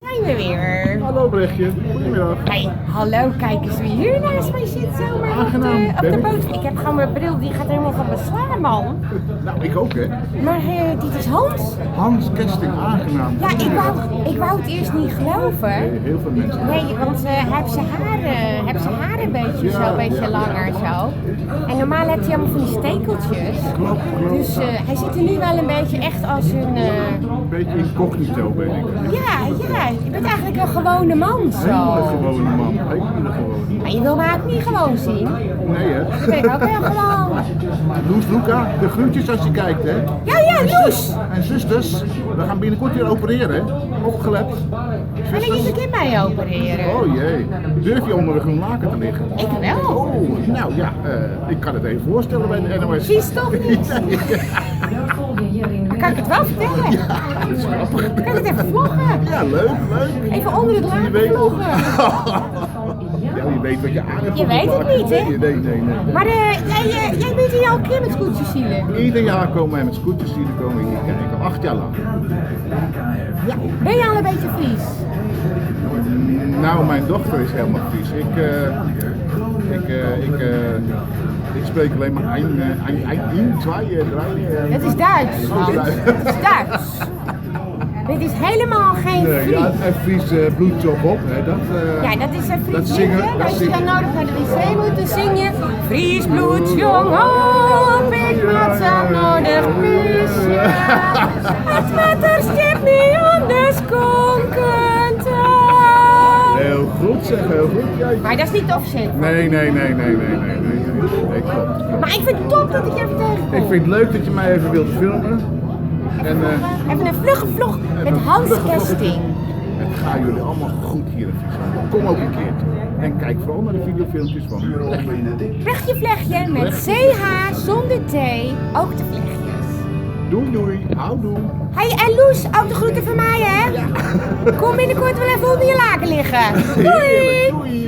Zijn we weer. Hallo Brechtje, goedemiddag. Hey, hallo, kijk eens wie hier naast mij zit zomaar op de, Aangenaam, op de ben ik. boot. Ik heb gewoon mijn bril, die gaat helemaal van me slaan, man. Nou, ik ook hè. Maar eh, dit is Hans. Hans Kesting, aangenaam. Ja, ik wou, ik wou het eerst niet geloven. Nee, heel veel mensen. Nee, want eh, hij heeft zijn haar, eh, hij heeft zijn haar een beetje Ja, zo, een beetje ja, langer zo. En normaal heeft hij allemaal van die stekeltjes. Klopt, klopt. Dus eh, hij ziet er nu wel een beetje echt als een... eh, Een beetje incognito ben ik. ja, ja, je bent eigenlijk een gewone man zo. Hele gewone man, hele gewone. Maar je wil mij ook niet gewoon zien. Nee hè. Dat ben ik ook heel gewoon. Loes Luca, de groetjes als je kijkt hè. Ja, ja, Loes! En zusters, we gaan binnenkort weer opereren hè. Opgelet. Wil ik niet een keer mij opereren? Oh jee, durf je onder een groen laken te liggen? Ik wel. Oh, nou ja, eh, ik kan het even voorstellen bij de NOS. Precies toch niet? Maar kan ik het wel vertellen? Ja, dat is grappig. Kan ik het even vloggen? Ja, leuk, leuk. Even onder het Je laken weet vloggen. Ja, je weet wat je aan hebt. Je op weet het het laken. niet, hè? Nee, nee, nee. nee. Maar eh, jij, eh, jij bent hier al een keer met scootjes zielen. Ieder jaar komen wij met scooters hier komen hier kijken, al 8 jaar lang. Ja. Ben je al een beetje Fries? Nou, mijn dochter is helemaal Fries. Ik, eh, ik, eh, ik, eh, ik spreek alleen maar 1, 1, 1, 2, 3. Dat is Duits, Hans. Dat is Duits. Dit is helemaal geen Nee, Fries. ja, en Fries eh, bloedjob op, hè, dat, eh, Ja, dat is een Fries dat zingen, liedje. dat Als je dan zingen. nodig naar de wc moet, dan zing je... Fries bloed, jong op, ik maak zo nodig pisje. Het water stipt me onder skonken Heel goed zeg, heel goed. Ja, Maar dat is niet officieel. Nee, nee, nee, nee, nee, nee, nee, nee. Nee, klopt, klopt. Maar ik vind het top dat ik je even tegenkom. Ik vind het leuk dat je mij even wilde filmen. En, eh, Even een vlugge vlog even met een Hans vlugge vlog. Kesting. Het gaat jullie allemaal goed hier in Friesland. Kom ook een keertje. En kijk vooral naar de videofilmpjes van Brechtje. Vlechtje vlechtje met CH zonder T, ook de vlechtjes. Doei doei, houdoe. Hey en Loes, ook de groeten van mij hè? Kom binnenkort wel even onder je laken liggen. Doei! Heerlijk, doei.